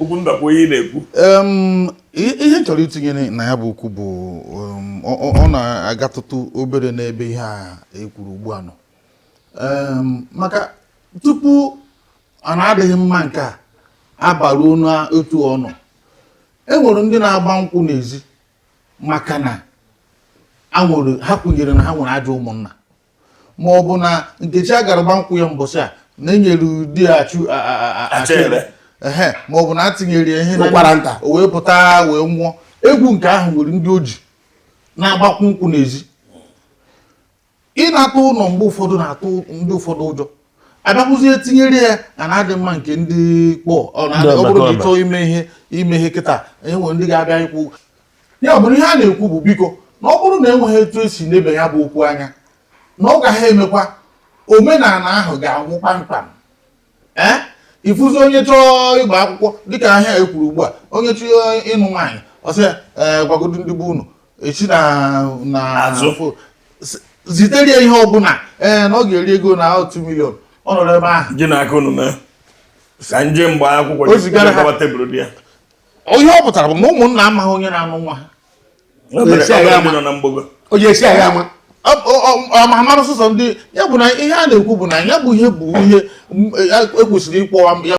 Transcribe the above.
Okwu ndakwa ihe ị na-ekwu. Ihe m chọrọ itinye na ya bụ okwu bụ ọ na-agatụtụ obere n'ebe ihe a ekwuru ugbu a nọ, maka tupu a na-adịghị mma nke a abaruo n'otu ọ nọ, e nwere ndị na-agba nkwụ n'ezi maka na a nwere ha kwunyere na ha nwere ajọ ụmụnna, ma ọ bụ na Nkechi agara gba nkwụ ya mbọsị a na-enyere di ya achụ achere. Ehe, ma ọ bụ na atinyere ya ihe na ụkwara nta. O wee pụta wee nwụọ. Egwu nke ahụ nwere ndị oji na-agbakwu nkwụ n'ezi. Ịnata ụlọ mgbe ụfọdụ na-atụ ndị ụfọdụ ụjọ, abịakwụzie tinyere ya na na-adị mma nke ndị kpọ ọ na ọ bụrụ na ị chọọ ime ihe kịta, e nwere ndị ga-abịa ikwu ya. Bụrụ ihe a na-ekwu bụ, biko, na ọ bụrụ na enweghị etu esi nebe ya bụ okwu anya, na ọ gaghị emekwa omenala ahụ ga-anwụ kpamkpam. Ee, ifuzi onye chọọ ịgba akwụkwọ dịka ahịa e kwuru ugbu a, onye chọọ ịnụ nwaanyị, ọ sị ya, ee, gwagodu ndị be unu esi na Azụ. Zitere ya ihe ọbụla, ee, na ọ ga-eri ego na 2 million, ọ nọrọ ebe ahụ. Ji na aka unu mee ka nje mgbe akwụkwọ. O zigara ha. Gaba tebụl dị ya. Ihe ọ pụtara bụ na ụmụnna amaghị onye na-anụ nwa ha. Esi Obere agha ndị ama. nọ na mgbogo. Onye esi agha ama. Ama amara sọsọ ndị ya bụ na ihe a na-ekwu bụ na ya bụ ihe ekwesịrị ịkpọwa ya.